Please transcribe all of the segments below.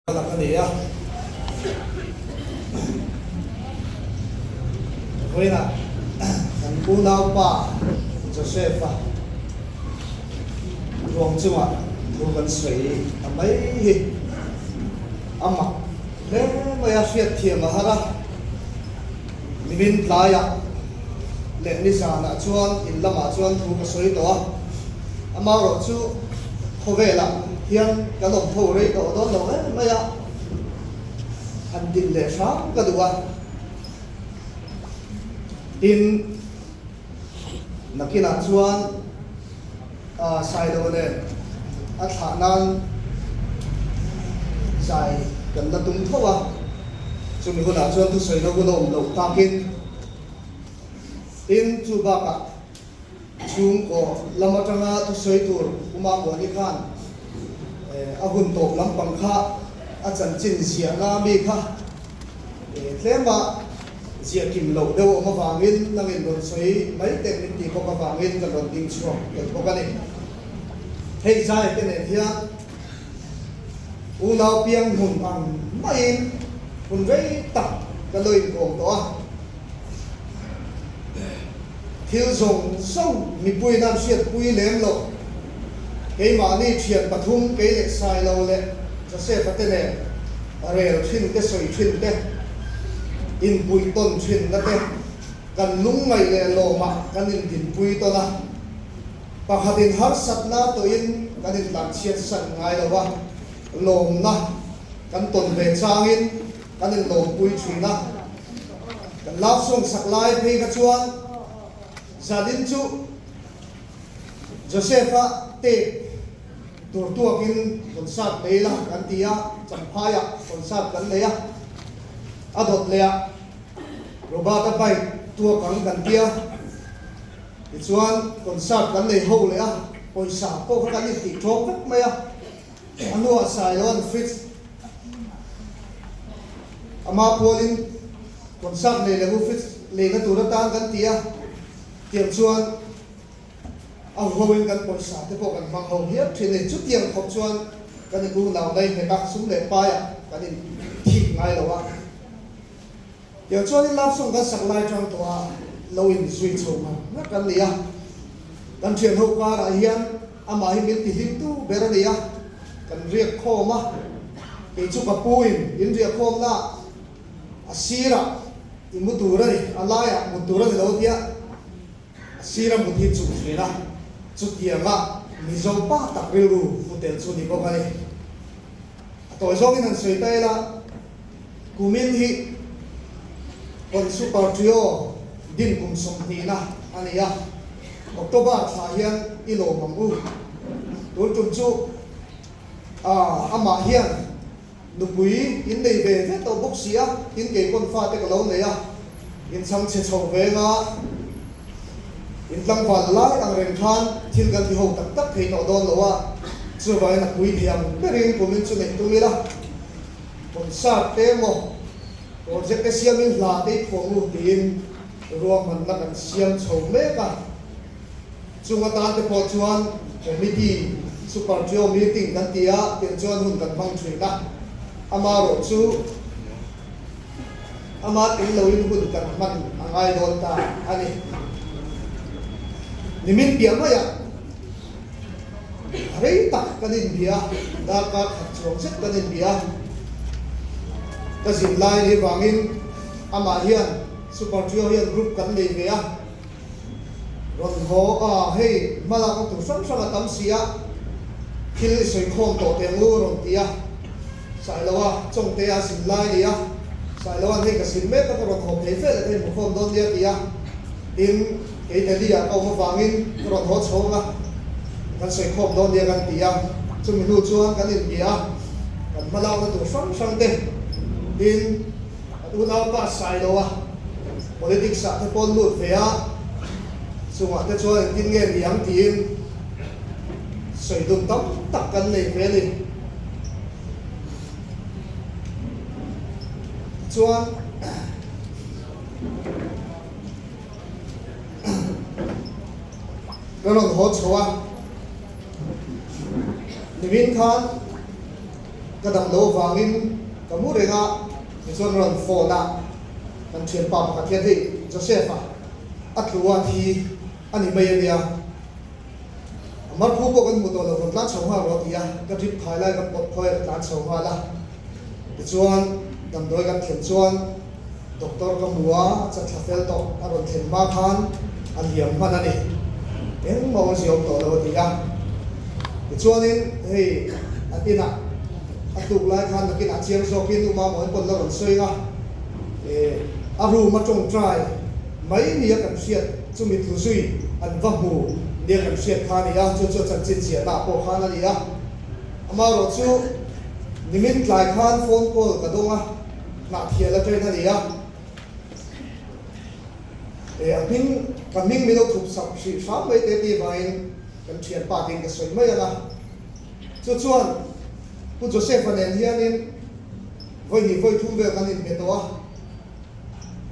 Lak a ni a. Vawiinah kan unaupa Joseph-a ruang chungah thu kan sawi ta mai hi a mak hle mai a, hriatthiam a har a. Nimin tlaiah leh nizanah chuan in lamah chuan thu ka sawi tawh a, amaherawh chu khawvelah hian kan awm tho rei tawh dawn lo em mai a, han din leh hram ka duh a. Tin, nakinah chuan Sailo nen a thlah nan zai kan la tum tho a, chumi hunah chuan thusawi na hun a awm loh takin tin chu bakah chhungkaw lam atanga thusawi tur Uma Muani khan a hun tawp lampang kha a chanchin ziahna mi kha Tlema ziah kim loh deuh awm avangin nangin rawn sawi mai teh min tih bawk avangin kan rawn ding chhuak tel bawk a ni. Hei zai te nen hian unau piang hmun ang maiin hun rei tak ka lo inkawm tawh a. Thil zawng zawng mipui nan hriatpui lem loh keimahni thian pathum kei leh Sailo leh Joseph-a te nen rel thin te sawi thin te, inpuih tawn thin na te, kan lungngaih leh lawmah kan indinpui tawn a, pakhatin harsatna tawhin kan intlanchhiat san ngai lo a, lawmna kan tawn ve changin kan inlawmpui thin a, kan love song sak lai phei kha chuan zanin chu Joseph-a tape tur tuakin concert nei la kan ti a, Champhaiah concert kan nei a, a dawt leh ah Robert-a bike tuak ang kan ti a, tichuan concert kan nei ho leh a, pawisa pawh kha kan intih ṭawm vek mai a, a hnuah Sailoan fridge Ama pualin concert nei leh u fridge leina tur atan kan ti a, tiang chuan a huhoin kan pawisa te pawh kan hmang ho hial thin a ni. Chutiang khawp chuan kan in unau nai nghet a, sum leh paiah kan in thik ngai lo a. Tiang chuanin love song kan sak lai tang tawh a lo in zui chho ngar ngar kan ni a. Kan thian ho karah hian amah hi min ti hlim tu ber a ni a, kan riak khawm a, kei chu ka pu in in riak khawm na a sirah i mu tur a ni, a laiah mut tur a ni lo tia a sira mut hi chuh thin a, chutianga Mizo pa tak rilru pu tel chu ni bawk a ni. A tawi zawngin han sawi ta ila, kumin hi Kon Super Trio din kum sawmhnihna a ni a, October thla hian i lawm ang u. Tun tum chu amah hian nupui in nei ve ve tawh bawk si a, tin kei pawn fate ka lo nei a, in chhang chhe chho ve nga, in tlangval lai ang reng khan thil kan ti ho tak tak thei tawh dawn lo a, chuvangin a pui thei ang berin kumin chu neih tum ila, concert te emaw project te siamin hla te i phuah ngu tiin ruahmanna kan siam chho mek a, chung atan te pawh chuan committee super trio meeting kan ti a, tiang chuan hun kan hmang thin a, amaherawh chu. Ama tel loin hun kan hman a ngai dawn ta a ni. Nimin piah maiah rei tak kan inbia a, darkar khat chuang zet kan inbia a. Ka zin lai ni vangin amah hian Super Trio hian group kan nei ve a, rawn haw a, hei hmalakna tur hrang hrang a tam si a, thil i sawi khawm tawh teh ngu rawn ti a. Sailoa Chawngtea zin lai a ni a, Sailoa'n hei ka zin mek a ka rawn haw phei fe leh ka inhmu khawm dawn nia ti a, tin kei Delhi-ah ka awm avangin ka rawn haw chho ang a, kan sawi khawm dawn nia kan ti a, chumi hnu chuan kan inbia a, kan hma lakna tur hrang hrang te, tin kan unaupa Sailoa politics-ah te pawh lut ve a, chungah te chuan engtin nge ni ang tiin sawi dun tam tak kan nei ve a ni. Chuan ka rawn haw chho a, nimin khan. ka dam lo avangin ka mu reng a, tichuan rawn phone a, kan thianpa pakhat hian hei Joseph-a a tlu a thi a ni mai a nia, a marphu pawh kan hmu tawh lo, rawn tlan chho nghal rawh a ti a, ka drip khai lai kan pawt phawi a ka tlan chho nghal a, tichuan damdawi kan thlen chuan doctor ka hmu a, a chatthla fel tawh a rawn thlen hma khan a liam hman a ni, engmah awmzia awm tawh lo a ti a, tichuanin hei an inah a tluk lai khan nakinah chiang zawkin Uma maw enkawl la rawn sawi a, a room a tawngtai mai nia kan hriat chumi tlu zui an va hmu nia kan hriat kha a ni a, chu chu a chanchin ziahna ah pawh khan a ni a. Amaherawh chu nimin tlai khan phone call ka dawng a, hnahthial atangin a ni a. A hming ka hming min lo thup sak hrih hram mai te tih vangin kan thianpa tiin ka sawi mai ang a. Chu chuan Pu Joseph-a nen hianin vawi hnih vawi thum vel kan inbe tawh a,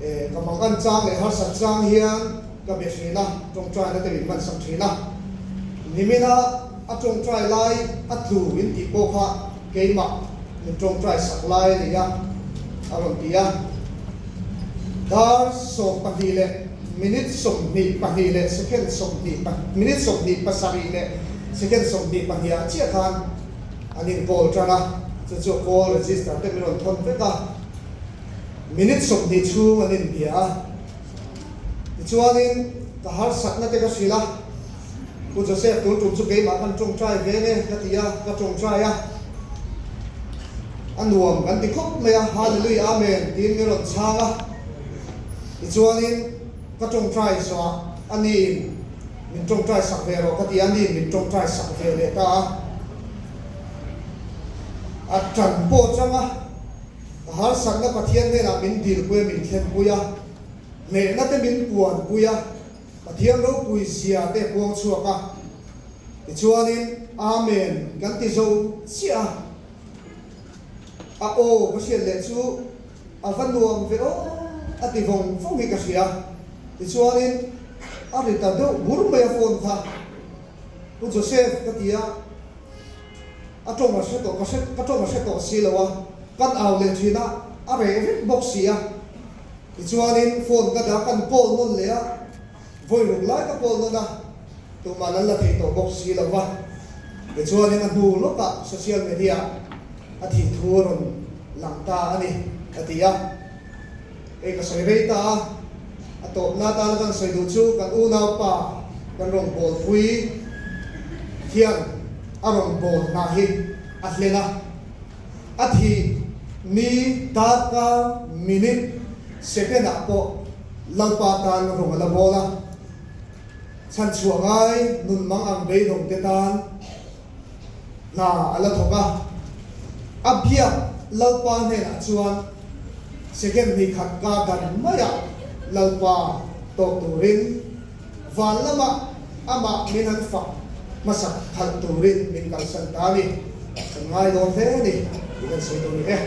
eh ka mangan chang leh harsat chang hian ka be thin a, tawngtaina te min hmansak thin a. Nimina a tawngtai lai a tlu in tih pawh kha keimah min tawngtai sak lai a ni a, a rawn ti a. Dar 12 leh minute 22 leh second 20 minute 27 leh second 22 ah chiah khan an in call tan a, chu chu call register te min rawn thawn vek a, minute 20 chhung an in bia a, tichuanin ka harsatna te ka hrilh a, Pu Joseph tun tum chu keimah kan tawngtai ve nge ka ti a, ka tawngtai a, a nuam kan ti khawp mai a, Hallelujah Amen tiin min rawn chhang a, tichuanin ka tawngtai zawhah a niin Min tawngtai sak ve rawh ka ti a, ni min tawngtai sak ve leh ta a. A tan pawh chang a, ka harsatna Pathian hnenah min dilpui a, min thlenpui a, hnehna te min puanpui a, Pathian ropui zia te puang chhuak a. Tichuanin Amen kan ti zo chiah a, a aw ka hriat leh chu a va nuam ve aw a ti vawng vawng hi ka hria. Tichuanin a ri ta deuh bur mai a phone kha, Pu Joseph ka ti a, a tawng a hre tawh ka hre ka tawng a hre tawh si lo a, kan au leh thin a, a reh vek bawk si a. Tichuanin phone ka dah kan call nawn leh a, vawi ruk lai ka call nawn a, tumah an la thei tawh bawk si lo va. Tichuanin a hnu lawkah social media a thih thu a rawn lang ta a ni, a ti a. Hei ka sawi rei ta a, a tawpna atana kan sawi duh chu kan unaupa kan rawn bawlpui hian a rawn bawl hna hi a hlen a, a thih ni darkar minute second ah pawh Lalpa tan rawn a la bawl a, chhanchhuah ngai nun mang ang beidawng te tan hna a la thawk a, a biak Lalpa hnenah chuan second hnih khat ka dan maiah Lalpa tawk turin van lamah amah min han fak hmasak khalh turin min kalsan ta a ni. Kan ngai dawn hle a ni tih kan sawi tur ni e.